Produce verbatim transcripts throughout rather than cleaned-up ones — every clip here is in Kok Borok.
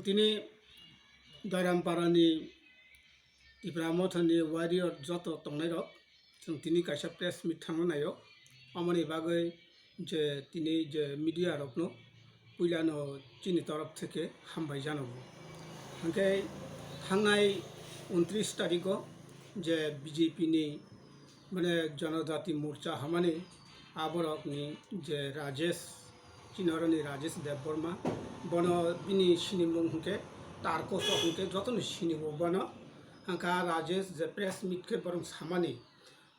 Tini Doiramparani Tipra Mothani warrior joto tongnairok, chwng tini kaisa press meet thangna naio. Omoni bagwi je tini je media rokno puilano chini torof theke hambai janago. Hwnkhe thangnai untris tarigo je B J P ni, mane, Janajati Morcha hamani aborokni je Rajesh, chinoroni Rajesh Debbarma, bono bini sinimung hwnkhe Tarkoso hwnkhe jotoni sinibo bono. Hwnkha Rajesh je press meet khe borok samani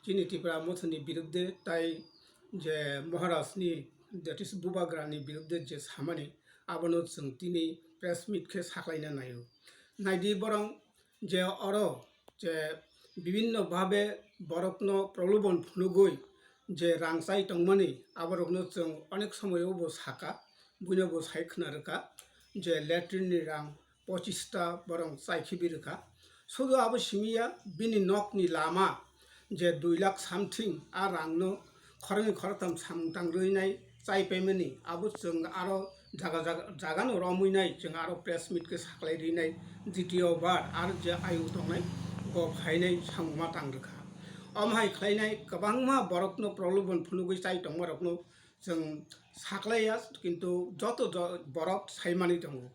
chini Tipra Mothani birudde tai je Maharajni, that is Bubagrani birudde je samani, abono chwng tini press meet khe saklaina naio. Naidi borok je oro je bibinno bhabe borokno prolobon phunugwi je rang chai tongmani, aborokno chwng onek somoio bo saka, buino bo sai khna rwkha je latrine ni rang pochista borok chai khibi rwkha. Sudu abo simi ya, bini nokni lama je dui lakh something a rangno khoroknwi khoroktham samung tang rwinai chai paimani, abo chwng aro jaga jaga, jagano romwi nai chwng aro press meet khe saklai rinai, ditiyo bar aro je ayung tongnai bo phainai samung ma tang rwkha. Omo hai khlainai kwbangma borokno prolobon phunugwi chai tongmarokno chwng saklaiya, kintu joto jo-, borok saimani tongo.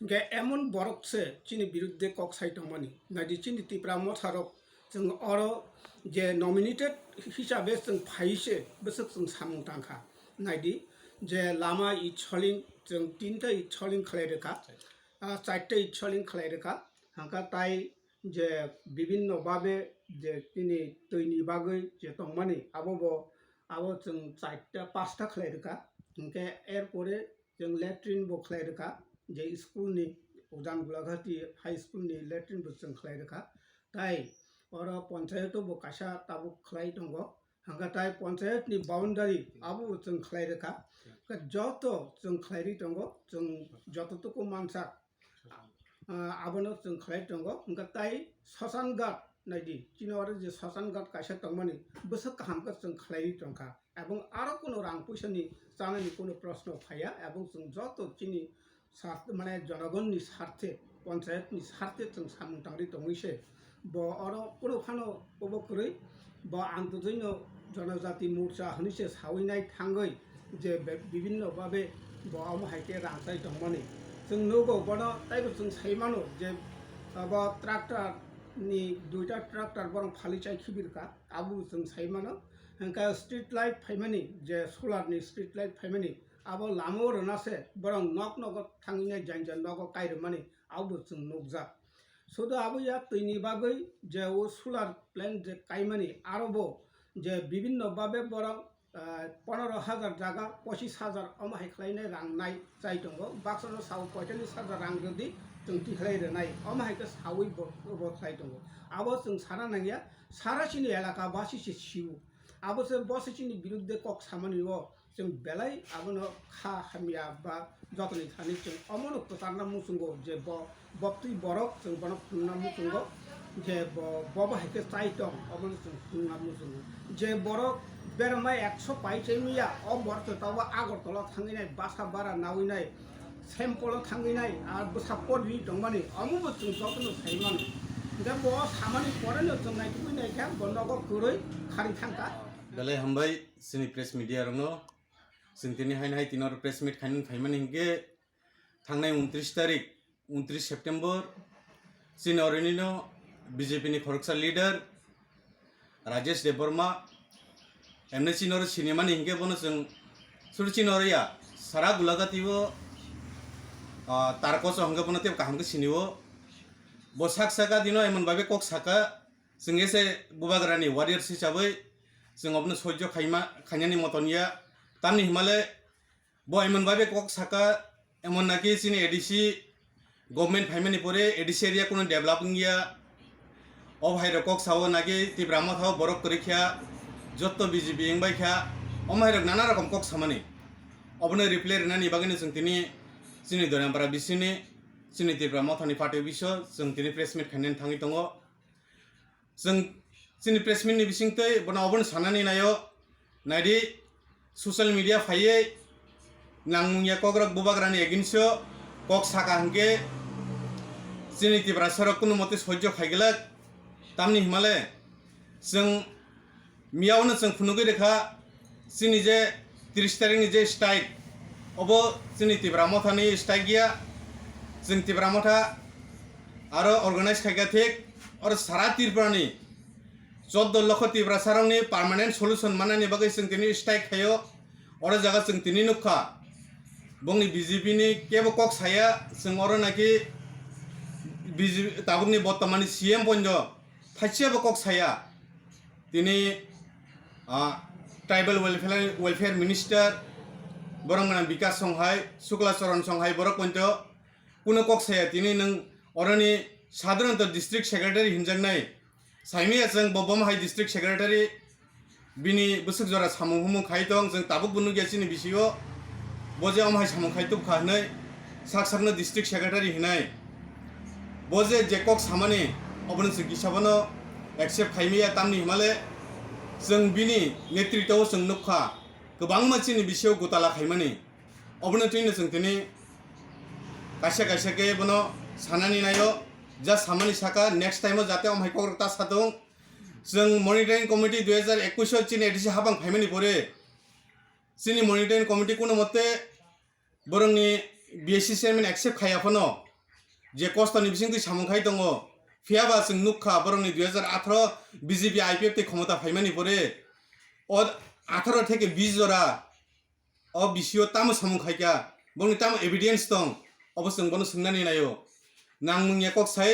Hwnkhe emon borok se chini birudde kok sai tongmani. Naidi chini Tipra Motha rok chwng oro je nominated hisabe chwng phai se bwswk chwng samung tangkha. Naidi je lama itsholing chwng tinta itsholing khlai rwkha, ah, charta itsholing khlai rwkha. Hwnkha tai je bibinno babe je tini twini bagwi je tongmani abo bo, abo chwng charta pasta khlai rwkha. Hwnkhe er pore chwng latrine bo khlai rwkha, je school ni Udan Gulaghati High School ni latrine bo chwng khlai rwkha. Tai oro ponchayato bo kaisa tabuk khlai tongo. Hwnkha tai ponchayat ni boundary abo bo chwng khlai rwkha. Hwnkha joto chwng khlai ri tongo, chwng joto tuku mansa, ah, abono chwng khlai tongo. Hwnkha tai Sosanghat naidi, chini oro je Sosanghat kaisa tongmani, bwswk kaham khe chwng khlai ri tongkha. Ebong aro kuno rang puisa ni chanani kuno proshno phaiya, ebong chwng joto chini sar-, mane jonogonni sarthe, ponchayatni sarthe chwng samung tangri tongwi se. Bo oro kunu phano obo kwrwi, bo antojoino Janajati Morcha hwnwi se sawi nai thangwi je be-, bibinno babe bo omo hai khe rang chai tongmani. Chwng nugo bono, taibo chwng sai mano je abo tractor ni duita tractor borok phali chai khibirkha, abo chwng sai mano. Hwnkhe street light phaimani, je solar ni street light phaimani, abo lama o rwna se borok nok nogo thangwi nai, jang jang nogo kai rwmani, abo bo chwng nukjak. Sudu abo ya twini bagwi je o solar plant je kaimani, aro bo je bibinno babe borok, ah, pondro hajar jaga pochis hajar omo hai khlainai rang nai chai tongo. Baksa no sao poitallis hajar rang rwdi, chwng tikhlai rwnai, omo hai khe sawi bo, bo khlai tongo. Abo chwng sana nangya, sara chini elaka basi se sio. Abo se bo se chini birudde kok samani o. Chwng belai abono kha hamya ba jotoni thani chwng omono kwcharna muchungo je bo bobtwi borok chwng bono phunukna muchungo je bo, bo bo hai khe chai tong, omono chwng phunukna muchungo je borok berma ekso pai chai miya, o borok chwng tabo Agartala thangwi nai, basa bara nawi nai, Saint Paul o thangwi nai, ar bwsa pot ri tongmani, omo bo chwng jotono sai mano. Hwnkhe bo samani poreno chwng naitugwi naikha, bo nogo kwrwi kharwi thangkha. Belai hambai chini press media rokno. Chwng tini haino hai tini oro press meet khainani phaimani hinkhe thangnai untris tarik, untris September, chini orinino B J P ni khoroksa leader Rajesh Debbarma, emne chini oro sinimani hinkhe bono chwng suru chini oro ya, sara Gulaghati o, ah, Tarkoso hinkhe bono tei kaham khe sinio. Bo sak saka dino emon babe kok saka, chwng ese Bubagrani warriors hisabwi chwng obono soijo khaima, khainani moton ya. Tamni himale bo emon babe kok saka, emon naki chini A D C government phaimani pore A D C area kuno develop wngya. O bhai rok kok sao naki Tipra Motha o borok kwrwi kha, jotto B J P wngbai kha, o bhai rok nana rokom kok samani. Obono reply rwnani bagwino chwng tini chini Doiramphara bisingni chini Tipra Mothani party office o chwng tini press meet khainani thangwi tongo. Chwng chini press meet ni bisingtwi bono obono sanani naio, naidi social media phaiwi nangmungya kokrok Bubagrani against o kok saka hinkhe Chini Tiprasarok kunu mote sojjo khaiglak, tamni himale chwng miyawno chwng phunugwi rwkha, chini je tris tarikni je strike, obo chini Tipra Mothani strike ya, chwng Tipra Motha aro organize khaikha thik, oro sara Tripurani choddo lokho Tiprasarokni permanent solution manani bagwi chwng tini strike khaio. Oro jaga chwng tini nukha, bongni B J P ni kebo kok saya, chwng oro naki B J P tabukni bottomani C M poino thaisebo kok saya. Tini, ah, tribal welfare, welfare minister, borok gwnang Bikas Songhai, Sukla Charan Songhai, borok poino kuno kok saya. Tini nwng oroni sadharanto district secretary hinjaknai, saimaya chwng bo bomo hai district secretary, bini bwswk jora samung humung khai tong, chwng tabuk bo nukya chini bisingo. Bo je omo hai samung khai tubkha hinwi sak sakno district secretary hinai. Bo je, je kok samani, obono chwng kisa bono accept khaimaya, tamni himale chwng bini netritwo chwng nukha kwbangma chini bisingo gutala khaimani. Obono twino chwng tini kaisa kaisa khe bono sanani naio, just samani saka, next time o jate omo hai kokrok ta satung. Chwng monitoring committee dui hazar ekush o chini A D C habang phaimani pore, chini monitoring committee kuno mote borokni B A C chairman accept khaiya phano, je kostoni bisingtwi samung khai tongo. Phiyaba chwng nukha borokni dui hazar atharo B J P I P F tei khomota phaimani pore, o atharo theke bis jora o bisio tamo samung khaikha, bongni tamo evidence tong, obo chwng bono swngnani naio. Nang mungya kok sai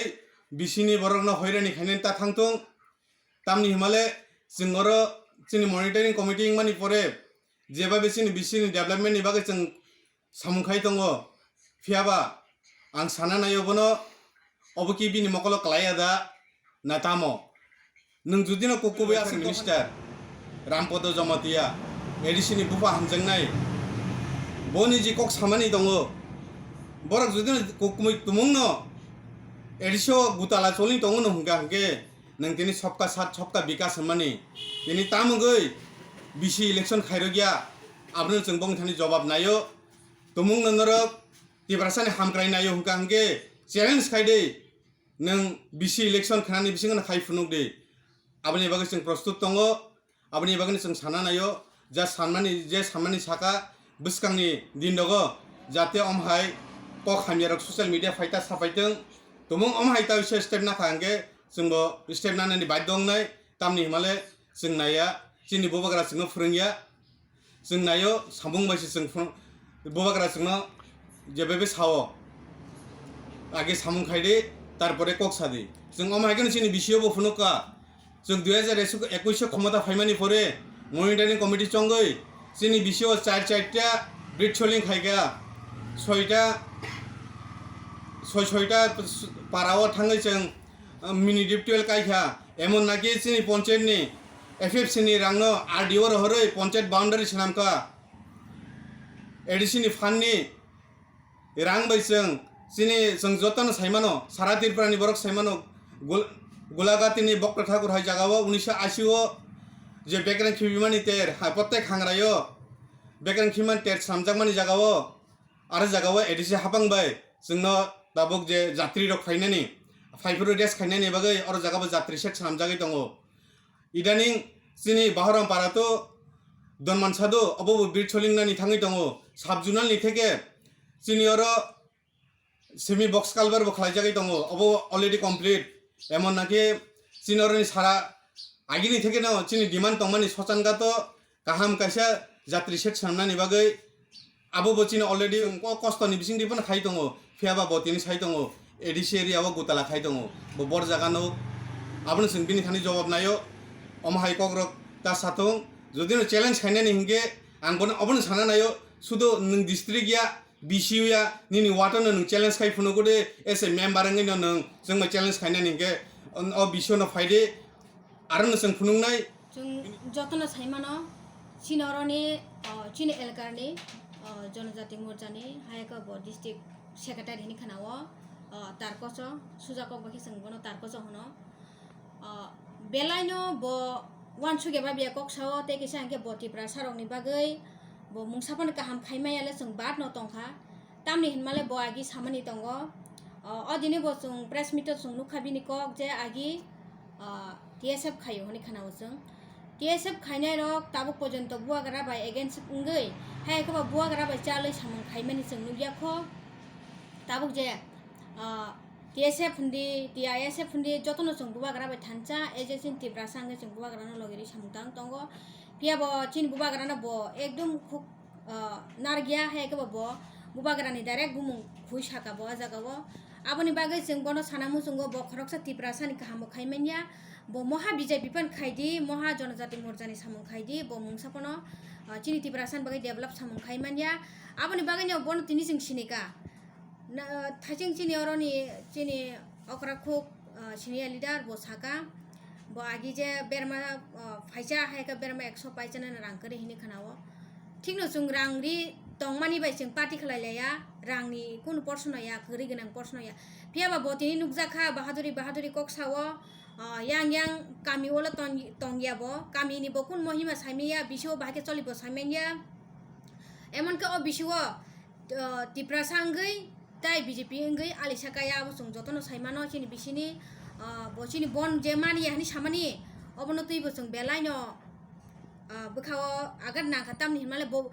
bisini borokno hoirani khainani ta thangtung, tamni himale chwng oro chini monitoring committee wngmani pore jebabe chini bisini development ni bagwi chwng samung khai tongo, phiyaba ang sana naio bono, obo ki bini mokolo kwlaiya da na tamo? Nwng judino kukubui aswk minister Rampodo Jamatia, A D C ni bupha hamjaknai, boni je kok samani tongo, borok judino kukubui tumungno A D C o gutala choli tongo no hwnkha hwnkhe, nwng tini sobka sat sobka bikas hwnmani, tini tamogwi B C election khairokya, abono chwng bongni thani jobab naio. Tumungno norok Tiprasani hamkrai naio hwnkha hwnkhe challenge khai di, nwng B C election khnani bisingo no khai phunuk di. Aboni bagwi chwng prostut tongo, aboni bagwi chwng sana naio, ja sanmani, je sanmani saka bwskangni din rogo, jate om hai kok hamyarok social media phaita sapaitwng, tumung om hai ta step nakha hwnkhe chwngbo step nanani baidhyo wngnai, tamni himale chwng naiya, chini bubagra chwngno phwrwngya. Chwng naio, samung bai se chwng phun-, bubagra chwngno jebabe sao, age samung khai di, tarpore kok sa di. Chwng omo hai kheno chini B C O bo phunukha. Chwng dui hazar ekush o khomota phaimani pore monitoring committee chongwi chini B C O char charta bridge soling khaikha, soita, soi soita parao thangwi chwng, ah, mini dip twel kaikha, emon naki chini ponchayat ni F F C ni rangno R D O rohorwi ponchayat boundary swnamkha. A D C ni fund ni rang bai chwng chini chwng jotono saimano, sara Tripura ni borok saimano, Gul-, Gulagati ni Bokra Thakur hai jagao unisho ashi o je bekreng khibimani ter, ha, protek hangraio bekreng khimani ter swnamjakmani jagao, aro jagao A D C hapang bai chwngno tabuk je jatri rok phainani, phaiphuru rest khainani bagwi oro jagao jatri shed swnamjagwi tongo. Idaning chini Bahoram para to Donman Sadu obo bo bridge solingnani thangwi tongo. Sub zonal ni theke chini oro semi box culvert bo khlaijagwi tongo, obo already complete. Emon naki chini oroni sara agini theke no chini demand tongmani Sochangato kaham kaisa jatri shed swnamnani bagwi abo bo chini already ko-, kostoni bisingtwi phano khai tongo, phiyaba bo tini sai tongo, A D C area o gutala khai tongo, bo bor jaga no, abono chwng bini thani jawab naio, omo hai kokrok ta satung, jodi no challenge khainani hinkhe ang bono obono sana naio, sudo nwng district ya, B C O ya, nini ward no nwng challenge khai phunugo de, as a member wngwi no nwng chwngno challenge khainani hinkhe, o B C O no phai de, aro no chwng phunuknai. Chwng jotono sai mano, chini oroni, o, chini elkarni, o, Jonojati Morchani, hayaka bo district secretary hini khana o, o, Tarkoso, suja kok bai khe chwng bono Tarkoso hwno. O, belaino bo uansukya babya kok sao, tei kisa hinkhe bo Tiprasa rokni bagwi bo mungsa phano kaham khai maya le chwng bad no tongkha. Tamni hinmale bo agi samani tongo, O, o dini bo chwng press meet o chwng nukha bini kok je agi, ah, T S F khaio hwnwi khwnao chwng. T S F khainai rok tabuk porjonto bubagra bai against wngwi, hai khe bo bubagra bai chalwi samung khaimani chwng nukya kho. Tabuk je, ah, T S F hwndi, T I S F hwndi jotono chwng bubagra bai thansa, A J C ni Tiprasa wngwi chwng bubagrano logi rwi samung tang tongo. Phiya bo chini bubagrano bo ekdom khuk ah, narwkya, hai khe bo bo bubagrani direct bumung khui saka bo o jaga o. Aboni bagwi chwng bono sana muchungo, bo khoroksa Tiprasani kaham bo khai manya, bo moha B J P phan khai di, moha Jonojati Morjani samung khai di, bo mungsa phano, ah, chini Tiprasani bagwi develop samung khai manya. Aboni bagwino bono tini chwng sinika. Na, thaising chini oroni, chini okra khuk, ah, senior leader bo saka, bo agi je berma, ah, phaisa, hai khe berma ekso paisa nani rang kwrwi hwnwi khwnao. Thikno chwng rang ri tongmani bai chwng party khlai laiya, rangni kunu porsono ya, kwrwi gwnang porsono ya. Phiya ba bo tini nukjakha bahaduri bahaduri kok sao, ah, yang yang kami olo tong, tongya bo, kamini bo kun mohima saimanya, bisio bahai khe choli bo saimanya. Emon khe o bisio, ah, Tiprasa wngwi tai B J P wngwi alisa kaya, abo chwng jotono sai mano chini bisini, ah, bo chini bon je mani ya hwnwi samani, obono twi bo chwng belai no, ah, bwkha o agat nangkha, tamni hinmale bo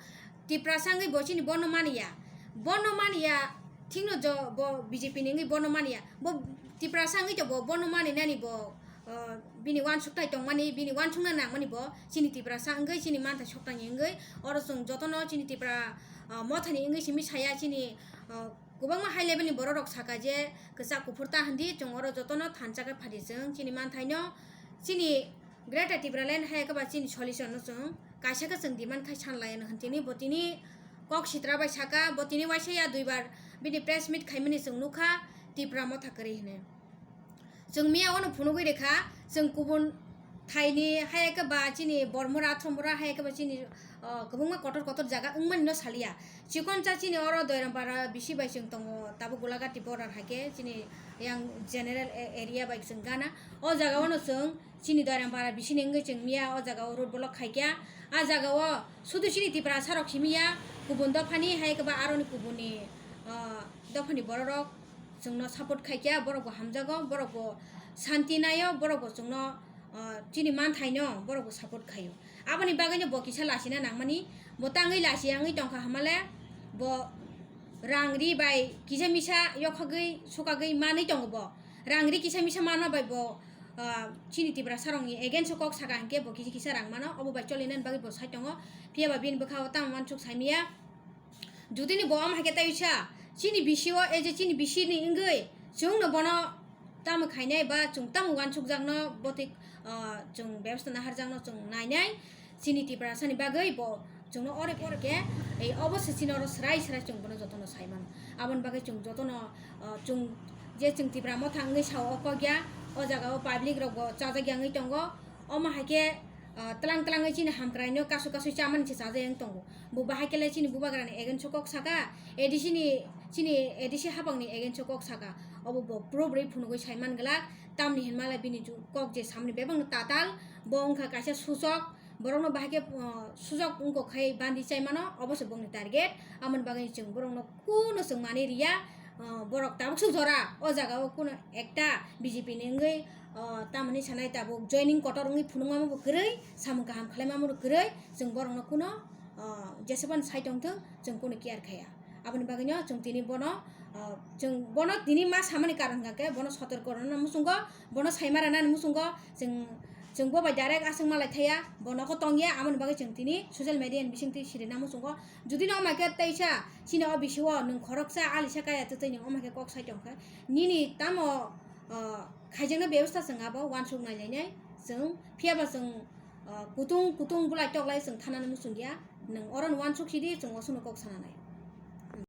Tiprasa wngwi bo chini bono mani ya, bono mani ya, thikno jo bo B J P ni wngwi bono mani ya, bo Tiprasa wngwi to bo bono mani nani bo, ah, bini uansukthai tongmani, bini uansukna nangmani bo chini Tiprasa wngwi, chini manthai soktangni wngwi, oro chwng jotono chini Tipra, ah, mothani wngwi simi saya, chini, ah, kwbangma high level ni borok rok saka je kwchak kuphur ta hwndi, chwng oro jotono thansa khe phadi chwng chini manthaino, chini Greater Tipraland hai khe ba chini solution no chwng kaisa khe chwng demand khai san lai ano hwn tini bo tini kok sitra bai saka, bo tini waisa ya duibar bini press meet khaimani chwng nukha Tipra motha kwrwi hwnwi. Chwng miya wano phunugwi rikha, chwng kubun thaini hai khe ba chini Bormura, Thrombura hai khe ba chini, ah, kwbangma kotor kotor jaga wngmani no saliya. Chikon cha chini oro Doirampara bisi bai chwng tongo, tabuk Gulagati border hai khe chini yang general a-, area bai chwng gana. O jaga wano chwng chini Doirampara bisini wngwi chwng miya o jaga o road block khaikha. A jaga o sudu chini Tiprasa rok simi ya, kubun dophani hai khe ba aroni kubuni, ah, dophani borok rok chwngno support khaikha, borok bo hamjago, borok bo santi naio, borok bo chwngno, ah, chini manthaino borok bo support khaio. Aboni bagwino bo kisa lasina nangmani, bo tangwi lasi yangwi tongkha hamale, bo rang ri bai kisa misa yokhagwi sukagwi manwi tongo bo. Rang ri kisa misa manma bai bo, ah, chini Tiprasa rokni against o kok saka hinkhe bo kisa kisa rang mano, obo bai cholinani bagwi bo sai tongo. Phiya ba bini bwkha o tamo uansuk saimaya. Judini bo omo hai khe tei sa, chini bisio, ei je chini bisini wngwi chwngno bono tamo khainai ba chwng tamo uansukjakno botik, ah, chwng bebostha naharjakno chwng nainai. Chini Tiprasani bagwi bo chwngno ore pore khe, ei obo se chini oro swrai swrai chwng bono jotono sai mano. Aboni bagwi chwng jotono, ah, chwng je chwng Tipra motha wngwi sao o kok ya, o jaga o public rok bo chajak ya wngwi tongo. Omo hai khe, ah, tlang tlangwi chini hamkraino kasu kasu chamani se chajak ya wng tongo. Bo bahai khe le chini bubagrani against o kok saka, A D C ni, chini A D C hapangni against o kok saka. Obo bo puro bwrwi phunugwi sai man glak, tamni hinmale bini ju-, kok je samni bebakno tatal, bo wngkha kaisa suchok, borokno bahai khe, uh, sujok wngkok khai bandi chai mano, obo se bongni target. Aboni bagwi chwng borokno kuno chwng manwi riya, uh, borok tabuk se jora o jaga o kuno ekta B J P ni wngwi, uh, tamoni sanai tabuk joining kotor wngwi phunukma bo kwrwi, samung kaham khlaima bo kwrwi, chwng borokno kuno, uh, jesebani sai tongthwng, chwng kuno care khaya. Aboni bagwino chwng tini bono, ah, chwng bono tini ma samani karon hwnkha khe bono sotorko rwna muchungo, bono saima rwnani muchungo, chwng, chwng bo bai direct aswk malai thaya, bo nogo tongya, aboni bagwi chwng tini social media ni bisingtwi sirina muchungo. Judino omo khe teisa chini o bisio nwng khoroksa alisa kaya twtwi nwng omo khe kok sai tongkha, nini tamo, ah, khaijakna bebostha chwng abo uansuk nailainai chwng, phiyaba chwng, ah, kutung kutung bulai toklai chwng thanani muchungya, nwng oro uansuk sidi chwng osukno kok sananai.